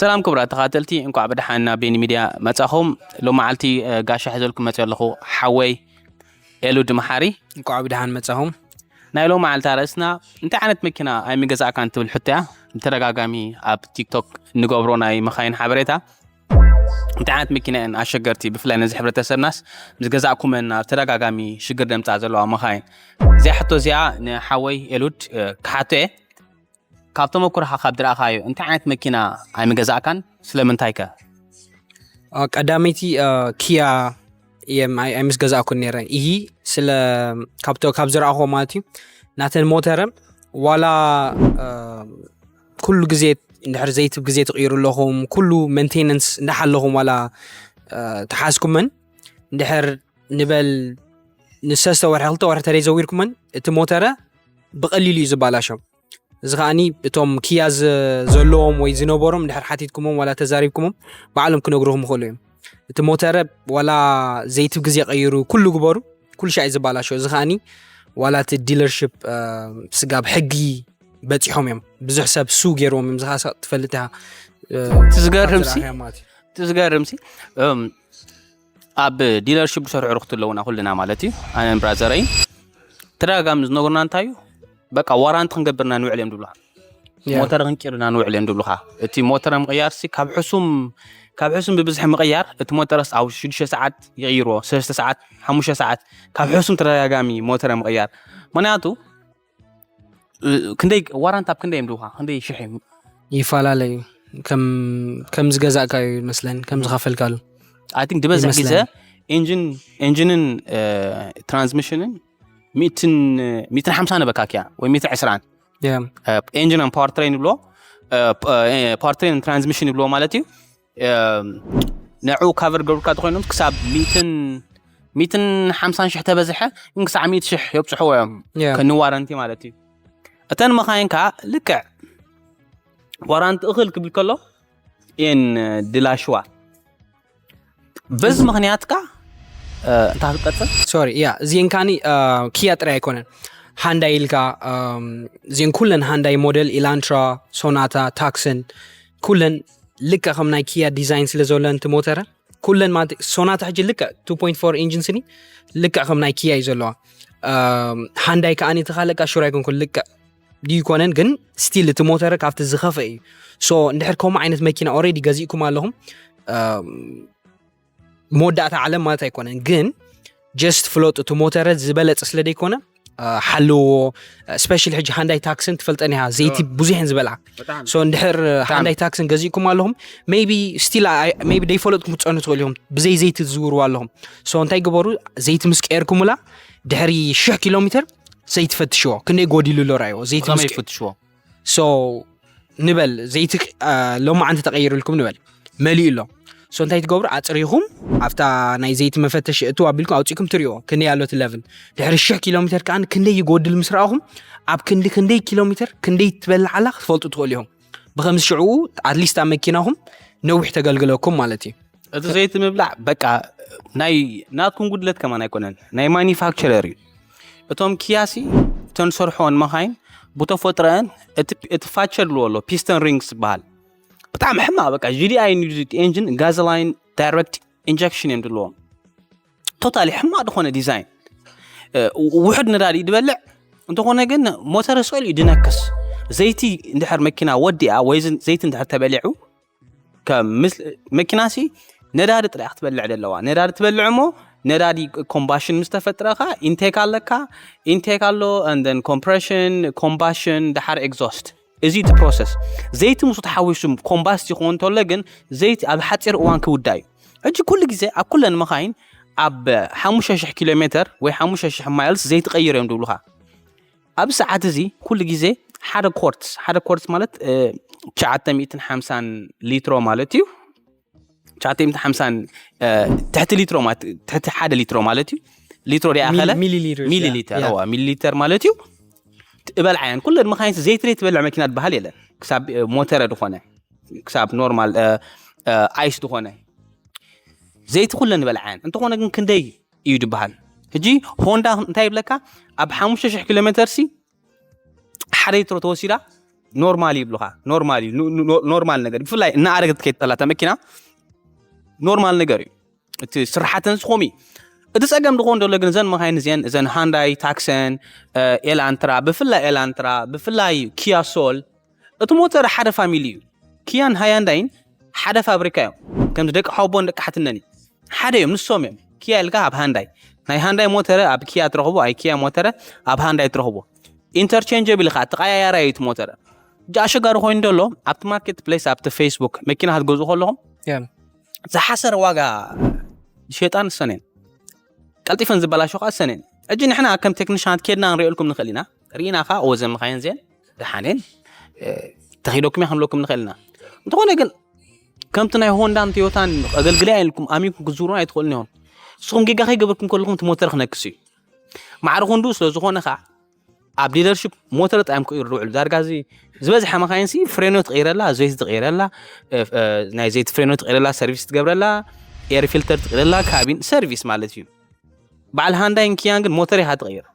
ሰላም ክቡራት ተኻተልቲ፣ እንኳዕ ብደሓን ናብ ቤኒ ሚድያ መጻኹም። ሎማዓልቲ ጋሻ ሒዘልኩም መጽእ ኣለኹ፣ ሓወይ ኤሉድ መሓሪ። እንኳዕ ብደሓን መጻኹም። ናይ ሎማዓልቲ ኣርእስና እንታይ ዓይነት መኪና ኣይምገዛእካን ትብል ሕቶ እያ። ብተደጋጋሚ ኣብ ቲክቶክ ንገብሮ ናይ መኻይን ሓበሬታ፣ እንታይ ዓይነት መኪና እየን ኣሸገርቲ፣ ብፍላይ ነዚ ሕብረተሰብናስ ምስ ገዛእኩመን ኣብ ተደጋጋሚ ሽግር ደምፃ ዘለዋ መኻይን። እዚኣ ሕቶ እዚኣ ንሓወይ ኤሉድ ክሓቶ እየ። ካብ ተመኩሮኻ ካብ ዝረኣኻዮ እንታይ ዓይነት መኪና ኣይምገዛእካን? ስለምንታይ ከ? ቀዳመይቲ ኪያ እየ ኣይምስ ገዛእኩን ነረ። ይሂ ስለ ካብቶ ካብ ዝረኣኹዎ ማለት እዩ። ናተን ሞተረ ዋላ ኩሉ ግዜ እንድሕር ዘይትብ ግዜ ትቕይሩ ኣለኹም፣ ኩሉ መንቴነንስ እንዳሓለኹም ዋላ ተሓዝኩመን እንድሕር ንበል ንሰስተ ወርሒ ክልተ ወርሒ ተለይ ዘዊርኩመን እቲ ሞተረ ብቐሊሉ እዩ ዝባላሾ። እዚ ከዓኒ እቶም ክያ ዘለዎም ወይ ዝነበሮም እንድሕር ሓቲትኩሞም ዋላ ተዛሪብኩሞም ባዕሎም ክነግሩኹም ይኽእሉ እዮም። እቲ ሞተረ ዋላ ዘይትብ ግዜ ቀይሩ ኩሉ ግበሩ ኩሉ ሻዕ እዩ ዝባላሾ። እዚ ከዓኒ ዋላ እቲ ዲለርሽፕ ስጋብ ሕጊ በፂሖም እዮም። ብዙሕ ሰብ ሱ ገይርዎም እዮም። ዝኻሳ ትፈልጥ ኢኻ። ትዝገርም ሲ ትዝገርም ሲ ኣብ ዲለርሽፕ ዝሰርሑ ርክት ኣለውና ኩልና ማለት እዩ። ኣነን ብራዘረይን ተደጋጋሚ ዝነግሩና እንታይ እዩ፣ በቃ ዋራንቲ ክንገብርና ንውዕል እዮም ድብሉካ። ሞተር ክንቂርና ንውዕል እዮም ድብሉካ። እቲ ሞተር ምቕያር ሲ ካብ ሕሱም ካብ ሕሱም ብብዝሒ ምቕያር፣ እቲ ሞተርስ ኣብ ሽዱሽተ ሰዓት ይቕይርዎ፣ ሰለስተ ሰዓት፣ ሓሙሽተ ሰዓት፣ ካብ ሕሱም ተደጋጋሚ ሞተር ምቕያር። ምክንያቱ ክንደይ ዋራንት ኣብ ክንደይ እዮም ድብሉካ? ክንደይ ሽሕ እዮም? ይፈላለዩ። ከም ዝገዛእካዩ ይመስለን፣ ከም ዝኸፈልካሉ። ኣይ ቲንክ ዝበዝሕ ግዜ ኢንጂንን ትራንስሚሽንን ሚትን ሓምሳ ነበካ ኪያ ወይ ሚትን ዕስራን። ኢንጂን ን ፓወር ትሬን ይብሎ፣ ፓወር ትሬን ትራንስሚሽን ይብልዎ ማለት እዩ። ንዑ ካቨር ገብርካ ተኮይኖም ክሳብ ሚትን ሓምሳን ሽሕ ተበዝሐ ግን ክሳብ ሚት ሽሕ የብፅሕዎ እዮም። ከንዋረንቲ ማለት እዩ። እተን መኻይን ከዓ ልክዕ ዋራንቲ እኽል ክብል ከሎ እየን ድላሽዋ። በዚ ምክንያት ካ እንታ ክትቀፅል። ሶሪ ያ እዚን ካኒ ኪያ ጥራይ ኣይኮነን። ሃንዳይ ኢልካ እዚን ኩለን ሃንዳይ ሞደል ኢላንትራ፣ ሶናታ፣ ታክሰን ኩለን ልክዕ ከም ናይ ኪያ ዲዛይን ስለ ዘለን እቲ ሞተረ ኩለን ማለት ሶናታ ሕጂ ልክዕ two point four ኢንጂን ስኒ ልክዕ ከም ናይ ኪያ እዩ ዘለዋ። ሃንዳይ ከዓኒ ተኻለቃ ሹር ኣይኮንኩን ልክዕ ድዩ ይኮነን ግን ስቲል እቲ ሞተረ ካብቲ ዝኸፈ እዩ። ሶ እንድሕር ከምኡ ዓይነት መኪና ኦሬዲ ገዚእኩም ኣለኹም መወዳእታ ዓለም ማለት ኣይኮነን ግን ጀስት ፍሎጥ እቲ ሞተረ ዝበለፀ ስለ ደይኮነ ሓልዎ። ስፔሻሊ ሕጂ ሃንዳይ ታክስን ትፈልጠን ኢኻ ዘይቲ ብዙሕን ዝበልዓ። ሶ እንድሕር ሃንዳይ ታክስን ገዚእኩም ኣለኹም ሜቢ ስቲል ሜቢ ደይፈለጥኩም ክትፀኑ ትኽእሉ ኢኹም። ብዘይ ዘይቲ ትዝውርዋ ኣለኹም። ሶ እንታይ ግበሩ? ዘይቲ ምስ ቀየርኩምላ ድሕሪ ሽሕ ኪሎ ሜትር ዘይቲ ፈትሽዎ ክንደይ ጎዲሉ ኣሎ ራእይዎ ዘይቲ ምስ ፈትሽዎ። ሶ ንበል ዘይቲ ሎማዓንቲ ተቀይርልኩም ንበል መሊኡ ኣሎ። ሶ እንታይ ትገብሩ? ኣፅሪኹም ኣብታ ናይ ዘይቲ መፈተሽ እቱ ኣቢልኩም ኣውፂእኩም ትሪኦ ክንደይ ኣሎ እቲ ለቭል። ድሕሪ ሽሕ ኪሎ ሜትር ከዓ ክንደይ ይጎድል ምስ ረኣኹም ኣብ ክንዲ ክንደይ ኪሎ ሜትር ክንደይ ትበልዓላ ክትፈልጡ ትኽእሉ ኢኹም። ብከምዚ ሽዕኡ ኣትሊስት ኣብ መኪናኹም ነዊሕ ተገልግለኩም ማለት እዩ። እቲ ዘይቲ ምብላዕ በቃ ናይ ናትኩም ጉድለት ከማን ኣይኮነን፣ ናይ ማኒፋክቸረር እዩ። እቶም ኪያሲ እተን ዝሰርሖን መኻይን ብተፈጥሮአን እቲ ፋቸር ልዎ ኣሎ ፒስተን ሪንግስ ዝበሃል ብጣዕሚ ሕማቕ በቃ ጂዲኣይ ዩኒት ኤንጂን ጋዘላይን ዳይሬክት ኢንጀክሽን እዮም ድለዎም። ቶታሊ ሕማቕ ዝኾነ ዲዛይን ውሕድ ነዳዲ ድበልዕ እንተኾነ ግን ሞተር ስእል እዩ ድነክስ። ዘይቲ እንድሕር መኪና ወዲኣ ወይ ዘይቲ እንድሕር ተበሊዑ ከም ምስ መኪናሲ ነዳዲ ጥራይ ክትበልዕ ደለዋ። ነዳዲ ትበልዕ እሞ ነዳዲ ኮምባሽን ምስ ተፈጥረካ ኢንቴክ ኣለካ። ኢንቴክ ኣሎ፣ and then ኮምፕሬሽን፣ ኮምባሽን፣ ደሓር ኤግዞስት። እዚ እቲ ፕሮሰስ ዘይቲ ምስ ተሓዊሱ ኮምባስት ይኸውን እንተሎ ግን ዘይቲ ኣብ ሓፂር እዋን ክውዳ እዩ። ሕጂ ኩሉ ግዜ ኣብ ኩለን መኻይን ኣብ ሓሙሽተ ሽሕ ኪሎ ሜትር ወይ ሓሙሽተ ሽሕ ማይልስ ዘይቲ ቀይር እዮም ድብሉኻ። ኣብ ሰዓት እዚ ኩሉ ግዜ ሓደ ኮርትስ ሓደ ኮርትስ ማለት ትሽዓተ ሚእትን ሓምሳን ሊትሮ ማለት እዩ። ትሽዓተ ሚእትን ሓምሳን ትሕቲ ሊትሮ ማለት ትሕቲ ሓደ ሊትሮ ማለት እዩ። ሊትሮ ዲኣ ከለ ሚሊ ሊተር እዋ ሚሊ ሊተር ማለት እዩ። እበልዓያን ኩለን መኻይን ዘይቲ ዘይትበልዕ መኪና ዝበሃል የለን። ክሳብ ሞተረ ዝኾነ ክሳብ ኖርማል ኣይስ ዝኾነ ዘይቲ ኩለን ይበልዓያን። እንተኾነ ግን ክንደይ እዩ ዝበሃል? ሕጂ ሆንዳ እንታይ ይብለካ? ኣብ ሓሙሽተ ሽሕ ኪሎ ሜትር ሲ ሓደ ሊትሮ ተወሲዳ ኖርማል ይብሉኻ። ኖርማል እዩ፣ ኖርማል ነገር እዩ። ብፍላይ እናኣረገት ከይተላተ መኪና ኖርማል ነገር እዩ። እቲ ስራሓተን ዝኮሚ እቲ ጸገም ድኾን ዘሎ ግን እዘን መኻይን እዚአን እዘን ሃንዳይ ታክሰን ኤላንትራ ብፍላይ ኤላንትራ ብፍላይ ኪያ ሶል እቲ ሞተር ሓደ ፋሚሊ እዩ። ኪያን ሃያንዳይን ሓደ ፋብሪካ እዮም። ከምዚ ደቂ ሓቦን ደቂ ሓትነን እዩ ሓደ እዮም፣ ንሶም እዮም። ኪያ ኢልካ ኣብ ሃንዳይ ናይ ሃንዳይ ሞተረ ኣብ ኪያ ትረኽቦ፣ ኣይ ኪያ ሞተረ ኣብ ሃንዳይ ትረኽቦ። ኢንተርቼንጀብል ኢኻ፣ ተቐያያራይ እዩ እቲ ሞተረ። እጂ ኣሸጋሪ ኮይኑ ዘሎ ኣብቲ ማርኬት ፕሌስ ኣብቲ ፌስቡክ መኪና ክትገዝኡ ከለኹም ዝሓሰረ ዋጋ ዝሸጣ ንሰን እየን፣ ቀልጢፈን ዝበላሾ ከዓ ሰን እየን። እጂ ንሕና ከም ቴክኒሻናት ኬድና ንሪኦልኩም ንኽእል ኢና። ርኢና ከዓ እወ ዘን መኻይን እዚአን ደሓን እየን ተኺዶኩም እያ ክንብለኩም ንኽእል ኢና። እንተኾነ ግን ከምቲ ናይ ሆንዳን ቶዮታን ኣገልግለ ኢልኩም ኣሚንኩም ክትዝውሩን ኣይትኽእሉን ኢኹም። ንስኹም ጌጋ ከይገበርኩም ከለኹም እቲ ሞተር ክነክስ እዩ። ማዕረ ክንድኡ ስለ ዝኾነ ከዓ ኣብ ዲለርሽፕ ሞተር ጥራይ እዮም ክቕይሩ ዝውዕሉ። ዳርጋ እዚ ዝበዝሐ መኻይንሲ ፍሬኖ ትቕይረላ፣ ዘይቲ ትቕይረላ፣ ናይ ዘይቲ ፍሬኖ ትቕይረላ፣ ሰርቪስ ትገብረላ፣ ኤር ፊልተር ትቕይረላ፣ ካቢን ሰርቪስ ማለት እዩ። በዓል ሃንዳይን ኪያን ግን ሞተር ኢኻ ትቕይር።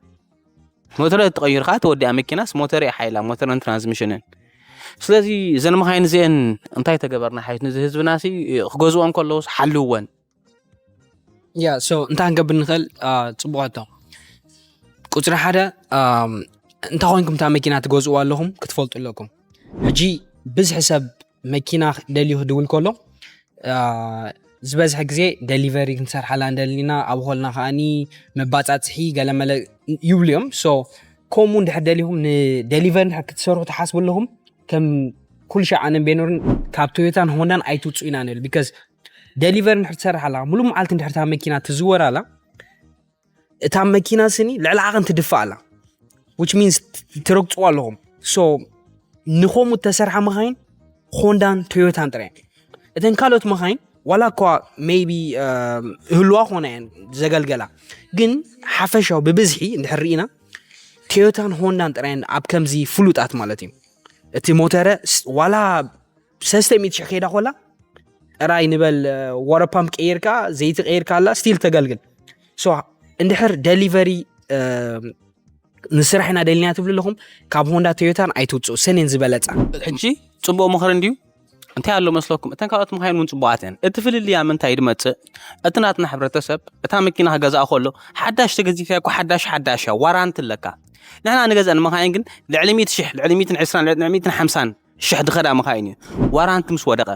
ሞተር ትቐይር ከዓ ተወዲኣ መኪናስ ሞተር እያ ሓይላ፣ ሞተርን ትራንስሚሽንን። ስለዚ እዘን መኻይን እዚአን እንታይ ተገበርና ሓይት ነዚ ህዝብና ሲ ክገዝኦን ከለውስ ሓልወን። ያ ሶ እንታይ ክንገብር ንኽእል? ጽቡቕ ኣቶ ቁፅሪ ሓደ እንታይ ኮይንኩም እታ መኪና ትገዝእዋ ኣለኹም ክትፈልጡ ኣለኩም። ሕጂ ብዝሒ ሰብ መኪና ደልዩ ክድውል ከሎ ዝበዝሐ ግዜ ደሊቨሪ ክንሰርሓላ እንደልና ኣብ ሆልና ከዓኒ መባፃፅሒ ገለመለ ይብሉ እዮም። ሶ ከምኡ እንድሕር ደሊኹም ንደሊቨሪ እንድሕር ክትሰርሑ ትሓስቡ ኣለኹም ከም ኩሉ ሻዕ ኣነን ቤኖርን ካብ ቶዮታን ሆንዳን ኣይትውፅኡ ኢና ንብል። ቢካዝ ደሊቨሪ እንድሕር ትሰርሕ ኣላ፣ ሙሉእ መዓልቲ እንድሕር እታ መኪና ትዝወር ኣላ፣ እታ መኪና ስኒ ልዕሊ ዓቐን ትድፋእ ኣላ። Which means ትረግፅዋ ኣለኹም። ሶ ንኸምኡ እተሰርሓ መኻይን ሆንዳን ቶዮታን ጥራይ እየን። እተን ካልኦት መኻይን ዋላ እኳ ሜይቢ ህልዋ ኾና እየን ዘገልገላ፣ ግን ሓፈሻዊ ብብዝሒ እንድሕር ርኢና ቶዮታን ሆንዳን ጥራይ እየን ኣብ ከምዚ ፍሉጣት ማለት እዩ። እቲ ሞተረ ዋላ ሰለስተ ሚእቲ ሽሕ ከይዳ ኮላ ጥራይ ንበል ወረ ፓምፕ ቀይርካ ዘይቲ ቀይርካ ኣላ ስቲል ተገልግል። ሶ እንድሕር ደሊቨሪ ንስራሕ ኢና ደሊና ትብሉ ኣለኹም ካብ ሆንዳ ቶዮታን ኣይትውፅኡ ሰኔን ዝበለፃ። ሕጂ ፅቡቅ ምኽሪ እንድዩ። እንታይ ኣሎ መስለኩም? እተን ካልኦት መኻይን እውን ፅቡቃት እየን። እቲ ፍልልያ ምንታይ ድመፅእ? እቲ ናትና ሕብረተሰብ እታ መኪና ክገዛእ ከሎ ሓዳሽ ተገዚፍያ እኮ ሓዳሽ ሓዳሽ እያ ዋራንቲ ኣለካ። ንሕና ንገዝአን መኻይን ግን ልዕሊ ሚእቲ ሽሕ ልዕሊ ሚእትን ዕስራን ልዕሊ ሚእትን ሓምሳን ሽሕ ድኸዳ መኻይን እዩ ዋራንቲ ምስ ወደቐ።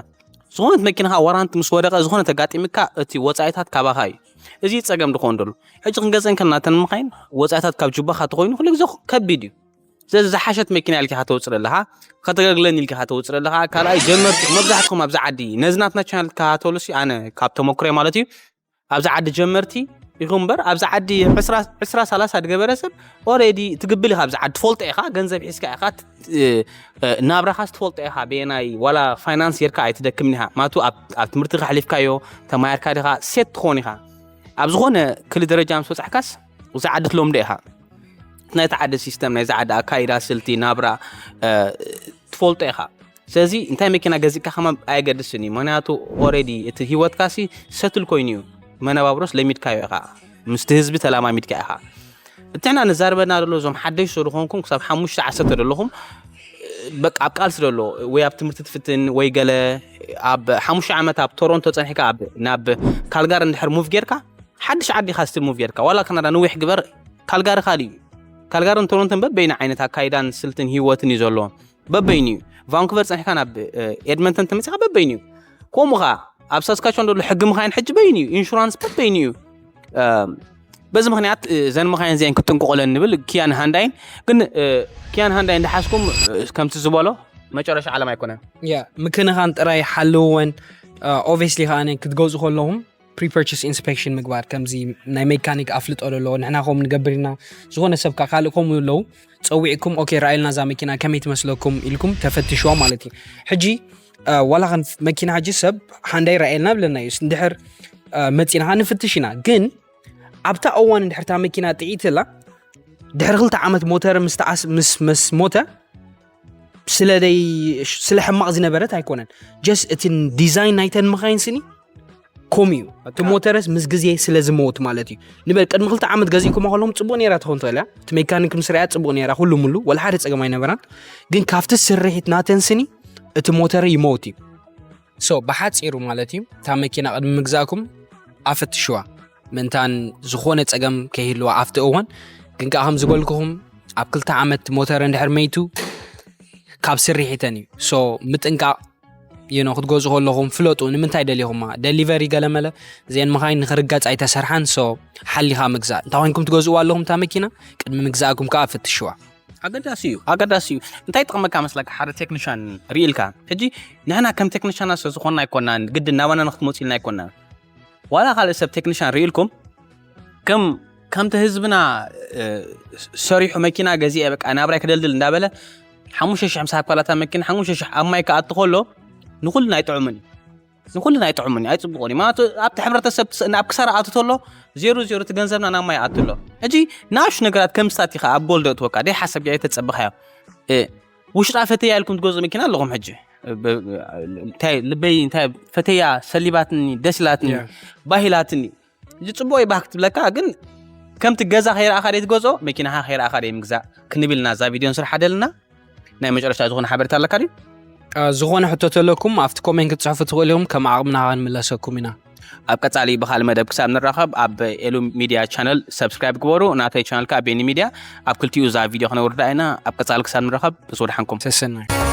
ዝኾነት መኪና ከዓ ዋራንቲ ምስ ወደቐ ዝኾነ ተጋጢምካ እቲ ወፃኢታት ካባኻ እዩ። እዚ ፀገም ድኾን ደሎ ሕጂ ክንገዝአን ከናተን መኻይን ወፃኢታት ካብ ጅባኻ ተኾይኑ ኩሉ ግዜ ከቢድ እዩ። ስለዚ ዝሓሸት መኪና ኢልካ ተውፅእ ኣለኻ ከተገልግለን ኢልካ ተውፅእ ኣለኻ። ካልኣይ ጀመርቲ መብዛሕትኩም ኣብዚ ዓዲ ነዚ ናትና ቻናል ትከታተሉ ሲ ኣነ ካብ ተመክሮይ ማለት እዩ ኣብዚ ዓዲ ጀመርቲ ኢኹም እምበር ኣብዚ ዓዲ ዕስራ ሰላሳ ድገበረ ሰብ ኦሬዲ ትግብል ኢኻ ኣብዚ ዓዲ ትፈልጦ ኢኻ ገንዘብ ሒዝካ ኢኻ ናብራኻስ ትፈልጦ ኢኻ በየናይ ዋላ ፋይናንስ ጌርካ ኣይትደክምን ኢኻ ማቱ ኣብ ትምህርቲ ካሕሊፍካዮ ተማየርካ ዲኻ ሴት ትኾን ኢኻ ኣብ ዝኾነ ክሊ ደረጃ ምስ በፃሕካስ እዚ ዓዲ ትለምዶ ኢኻ ናይቲ ዓዲ ሲስተም ናይዚ ዓዲ ኣካይዳ ስልቲ ናብራ ትፈልጦ ኢኻ ስለዚ እንታይ መኪና ገዚእካ ከማ ኣየገድስን እዩ ምክንያቱ ኦሬዲ እቲ ሂወትካ ሲ ሰትል ኮይኑ እዩ መነባብሮስ ለሚድካዮ ኢኻ ምስቲ ህዝቢ ተላማሚድካ ኢኻ እቲ ሕና ንዛርበና ደሎ እዞም ሓደሽ ዝኾንኩም ክሳብ ሓሙሽተ ዓሰርተ ደለኹም በቃ ኣብ ቃልሲ ደሎ ወይ ኣብ ትምህርቲ ትፍትን ወይ ገለ ኣብ ሓሙሽተ ዓመት ኣብ ቶሮንቶ ፀኒሕካ ናብ ካልጋር እንድሕር ሙቭ ጌርካ ሓድሽ ዓዲ ኢኻ ስቲል ሙቭ ጌርካ ዋላ ካናዳ ንዊሕ ግበር ካልጋሪ ካልእ እዩ ካልጋርን ቶሮንቶን በበይኑ ዓይነት ኣካይዳን ስልትን ህይወትን እዩ ዘለዎም በበይኑ እዩ ቫንኩቨር ፀኒሕካ ናብ ኤድመንተን ተመፂኻ በበይኑ እዩ ከምኡ ኸዓ ኣብ ሳስካቸዋን ዘሎ ሕጊ ምኻይን ሕጂ በይኑ እዩ ኢንሹራንስ በበይኑ እዩ በዚ ምክንያት ዘን መኻይን እዚአን ክትጥንቅቑለን ንብል ኪያን ሃንዳይን ግን ኪያን ሃንዳይን ዝሓዝኩም ከምቲ ዝበሎ መጨረሻ ዓለም ኣይኮነን ያ ምክንኻን ጥራይ ሓልወን ኦቨስሊ ከዓ ክትገዝኡ ከለኹም pre-purchase inspection ምግባር ከምዚ ናይ ሜካኒክ ኣፍልጦ ደሎ ንሕና ከም ንገብር ኢና ዝኾነ ሰብ ካልእ ከምኡ ኣለዉ ፀዊዕኩም ኦኬ ረኣይልና እዛ መኪና ከመይ ትመስለኩም ኢልኩም ተፈትሽዋ ማለት እዩ ሕጂ ዋላ መኪና ሕጂ ሰብ ሃንዳይ ረኣየልና ብለና እዩ እንድሕር መፂና ንፍትሽ ኢና ግን ኣብታ እዋን እንድሕር እታ መኪና ጥዒት ላ ድሕሪ ክልተ ዓመት ሞተር ምስ ሞተ ስለ ሕማቕ ዝነበረት ኣይኮነን ጀስ እቲ ዲዛይን ናይተን መኻይን ስኒ ኮም እዩ። እቲ ሞተርስ ምስ ግዜ ስለ ዝመውት ማለት እዩ። ንበል ቅድሚ ክልተ ዓመት ገዚእኩማ ከለኹም ጽቡቕ ነይራ ትኸውን ትኽእል እያ። እቲ ሜካኒክ ምስ ርኣያ ጽቡቕ ነይራ፣ ኩሉ ሙሉ ወላ ሓደ ጸገም ኣይነበራን። ግን ካብቲ ስርሒት ናተን ስኒ እቲ ሞተር ይመውት እዩ። ሶ ብሓጺሩ ማለት እዩ፣ እታ መኪና ቅድሚ ምግዛእኩም ኣፈትሽዋ፣ ምእንታን ዝኾነ ጸገም ከይህልዋ ኣብቲ እዋን። ግን ከኣ ከም ዝበልኩኹም ኣብ ክልተ ዓመት ሞተር እንድሕር መይቱ ካብ ስርሒተን እዩ። ሶ ምጥንቃቕ ይኖ ክትገዝኡ ከለኹም ፍለጡ። ንምንታይ ደሊኹማ ደሊቨሪ ገለመለ? እዚአን መኻይን ንኽርገጽ ኣይተሰርሓን። ሶ ሓሊኻ ምግዛእ። እንታይ ኮይንኩም ትገዝእዋ ኣለኹም እታ መኪና፣ ቅድሚ ምግዛእኩም ከኣ ፍትሽዋ። ኣገዳሲ እዩ ኣገዳሲ እዩ። እንታይ ይጠቕመካ መስለካ ሓደ ቴክኒሻን ርኢልካ? ሕጂ ንሕና ከም ቴክኒሻና ስለ ዝኾንና ኣይኮናን፣ ግድን ናባና ንክትመፁ ኢልና ኣይኮናን። ዋላ ካልእ ሰብ ቴክኒሻን ርኢልኩም ከም ከምቲ ህዝብና እ፣ ሰሪሑ መኪና ገዚአ በቃ ናብራይ ክደልድል እንዳበለ ሓሙሽተ ሽሕ ምስ ሃብካላታ መኪና ሓሙሽተ ሽሕ ኣብ ማይ ክኣቱ ከሎ ንኩልና ኣይጥዑምን እዩ። ንኩልና ኣይጥዑምን እዩ፣ ኣይፅቡቕን እዩ ማለት ኣብቲ ሕብረተሰብ ስ- ኣብ ክሳራ ኣቱ ተሎ ዜሩ ዜሩ እቲ ገንዘብና ናብ ማይ ኣቱ ኣሎ። ሕጂ ንኣሹ ነገራት ከም ስታት ኢኻ ኣብ ጎል ደእትወካ ደይ ሓሰብ ያ የተፀበኻዮ እ፣ ውሽጣ ፈተያ ኢልኩም ትገዝኡ መኪና ኣለኹም። ሕጂ ብ- እንታይ ልበይ እንታይ ፈተያ ሰሊባትኒ ደስ ኢላትኒ Yeah. ባሂላትኒ ሕጂ ፅቡቅ ይባህ ክትብለካ ግን ከምቲ ገዛ ከይረኣኻ ደይ ትገዝኦ መኪናኻ ከይረኣኻ ደይ ምግዛእ ክንብል ኢና እዛ ቪድዮ ንስራሕ ኣደልና። ናይ መጨረሻ ዝኾነ ሓበሬታ ኣለካ ድዩ? አ፣ ዝኾነ ሕቶ ተለኩም ኣብቲ ኮሜንት ክትፅሕፉ ትኽእሉ ኢኹም። ከም ዓቕምና ክንምለሰኩም ኢና። ኣብ ቀፃሊ ብካልእ መደብ ክሳብ ንራኸብ ኣብ ኤሉ ሚድያ ቻነል ሰብስክራይብ ግበሩ። ናተይ ቻነል ከዓ ቤኒ ሚድያ ኣብ ክልቲኡ እዛ ቪድዮ ክነውርዳ ኢና። ኣብ ቀፃሊ ክሳብ ንራኸብ ምስ ወድሓንኩም። ሰሰናዩ።